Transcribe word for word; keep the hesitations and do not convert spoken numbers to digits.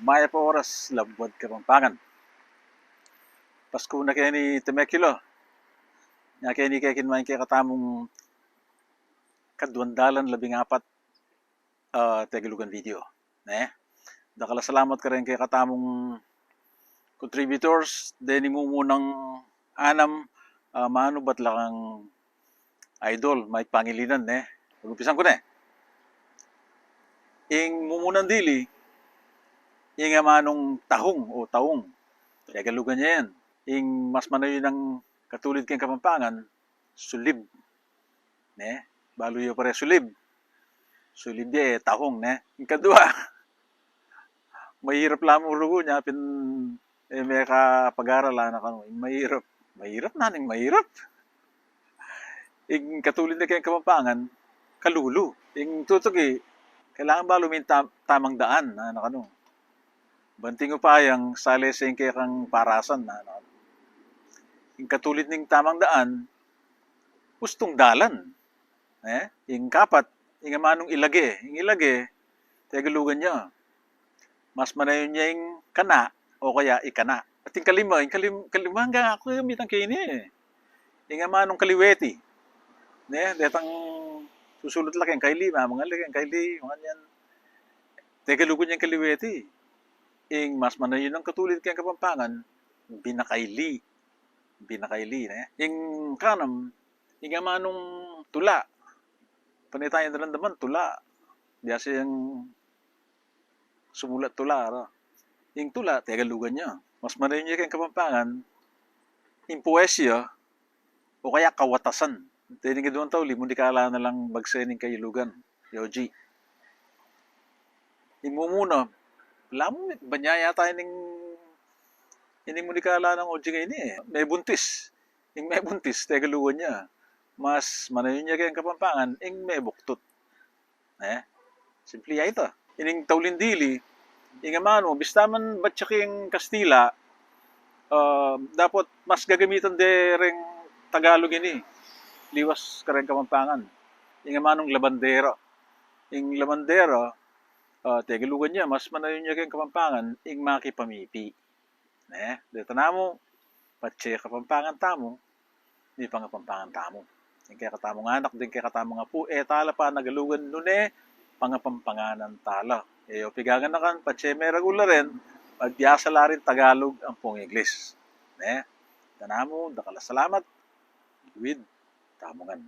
Mayap a oras, Labuad Kapampangan. Pasku na keni Temecula. Nya keni kekin main kekatamung kaduang dalan labing apat, ah, Tegalugan video, ne? Dakal a salamat kareng kekatamung contributors, deni mumunang anam, ah, manu bat la kang Idol Mike Pangilinan, ne? Pagumpisan ku ne. Ing mumunang dili, ing amanung tahung o taung. Tegalugan ya yan. Ing mas manayun a katulid keng Kapampangan, sulib. Ne? Balu yu pare sulib. Sulib ya, e, tahung, ne? Ing kadua, mahirap la mu rugu nya pin, e, mekapag-aral, anak, anu, ing mahirap. Mahirap na, ning mahirap. Ing katulid na keng Kapampangan, kalulu. Ing tutuki, kailangan balu mu ing tam-, tamang daan, anak, anu. Banting upayang salese ing kekang parasan, anak, anu. Ing katulid ning tamang daan, ustung dalan. E, ing kapat, ing amanung ilage. Ing ilage, Tegalugan ya. Mas manayun ya ing kana o kaya ikana. At ing kalima, ing kalim-, kalima, anggang aku gamitan keni, e. Ing amanung kaliweti. Ne, detang susulat la keng kaili, mamangan la keng kaili, makanyan. Tegalugan ya ing kaliweti. Ing mas manayun a katulid keng Kapampangan, binakaili. Binakaili, ne? Ing kanam, ing amanung tula. Pane taya dalan daman tula. Biasa yang sumulat tula, ra. Ing tula, Tegalugan ya. Mas manayun ya keng Kapampangan, ing poesia, o kaya kawatasan. Deni ing kaduang tauli, munikala na lang bagse ning Tegalugan, Yoji. Ing mumuna, lamu, banya yata ining, ining munikala nang Yoji ngeni, e. Mebuntis. Ing mebuntis, Tegalugan ya. Mas manayun ya keng Kapampangan, ing mebuktut. E, simple ya ita. Ining tauling dili, ing amanu, bista man batya keng Kastila, ah, dapot mas gagamitan de reng Tagalug ini, liwas kareng Kapampangan. Ing amanung labandera. Ing labandera, ah, Tegalugan ya, mas manayun ya keng Kapampangan, ing makipamipi. Ne, deta namu, patse Kapampangan tamu, mipangapampangan tamu. Deng kekatamung anak, deng kekatamung apu, e tala panagalugan nune, pangapampanganan tala. E yo pigaganakan, patse meragul la rin, magbiasa la rin Tagalog ampong Ingles. Ne, deta namu, dakal a salamat, luid tamu ngan.